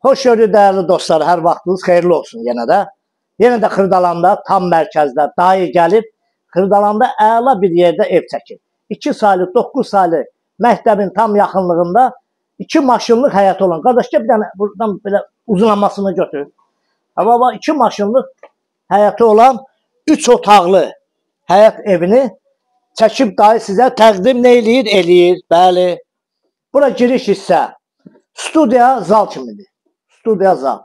Xoş gördük dəyərli dostlar, hər vaxtınız xeyirli olsun yenə də. Yenə də Xırdalanda, tam mərkəzdə dayı gəlib, Xırdalanda əla bir yerdə ev çəkir. 2 saylı, 9 saylı məktəbin tam yaxınlığında 2 maşınlıq həyəti olan. Qardaş, gəl bir dənə buradan belə uzunlamasını götür. Amma bax, 2 maşınlıq həyəti olan 3 otaqlı həyət evini çəkib dayı sizə təqdim nə eləyir? Eləyir, bəli. Bura giriş hissə studiya zal kimidir. Studiya zal.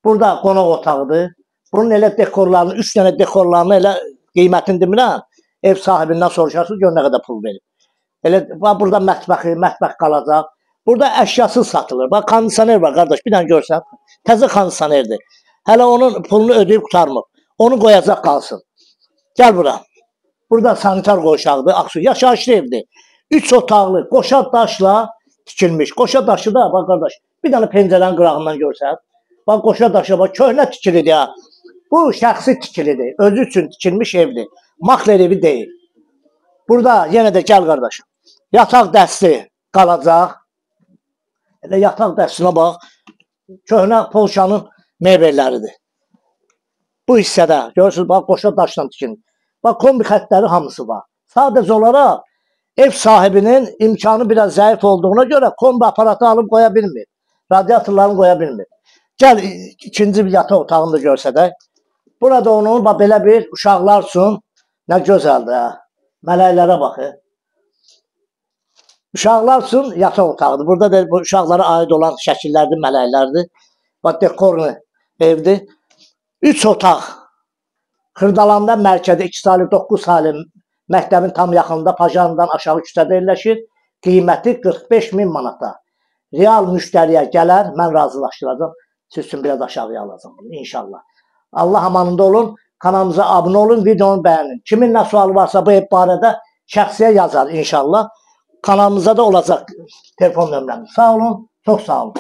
Burada qonaq otağıdır. Bunun elə dekorlarını, 3 dənə dekorlarını elə qiymətini demirəm. Ev sahibindən soruşarsınız, gör nə qədər pul verib. Elə bax, burada mətbəxi, mətbəx qalacaq. Burada əşyasız satılır. Bax, kondisioner var qardaş, bir dənə görsən. Təzə kondisionerdir. Hələ onun pulunu ödəyib qurtarmır. Onu qoyacaq qalsın. Gəl bura. Burada sanitar qoşaqdır, Aksu. Yaşayışlı evdir. 3 otaqlı, qoşa daşla tikilmiş. Qoşa daşı da, bax qardaş, bir dənə pəncərənin qırağından görsən. Bax, qoşa daşı, bax, köhnə tikilidir ha. Bu şəxsi tikilidir. Özü üçün tikilmiş evdir. Makler evi deyil. Burada yenə də gəl qardaşım. Yataq dəsti qalacaq. Elə yataq dəstinə bax. Köhnə Polşanın mebelləridir. Bu hissədə görürsünüz, bax, qoşa daşla tikilmiş. Bax, kombi xəttləri hamısı var. Sadəcə olaraq ev sahibinin imkanı biraz zəif olduğuna görə kombi aparatı alıb qoya bilmir. Radiatorlarını qoya bilmir. Gəl ikinci bir yataq otağını da görsədək. Burada onun bax, belə bir uşaqlar üçün nə gözəldir ha. Mələklərə baxın. Uşaqlar üçün yataq otağıdır. Burada da bu uşaqlara aid olan şəkillərdir, mələklərdir. Bax, dekorlu evdir. 3 otaq. Xırdalanda mərkəzdə 2 saylı, 9 saylı məktəbin tam yaxınında, Pajandan aşağı küçədə yerləşir. Qiyməti 45 min manata. Real müştəriyə gələr, mən razılaşdıracağım. Siz üçün biraz aşağıya alacağım bunu inşallah. Allah amanında olun, kanalımıza abunə olun, videonu bəyənin. Kimin nə sualı varsa bu ev barədə şəxsiyə yazar inşallah. Kanalımıza da olacaq telefon nömrəmiz. Sağ olun, çox sağ olun.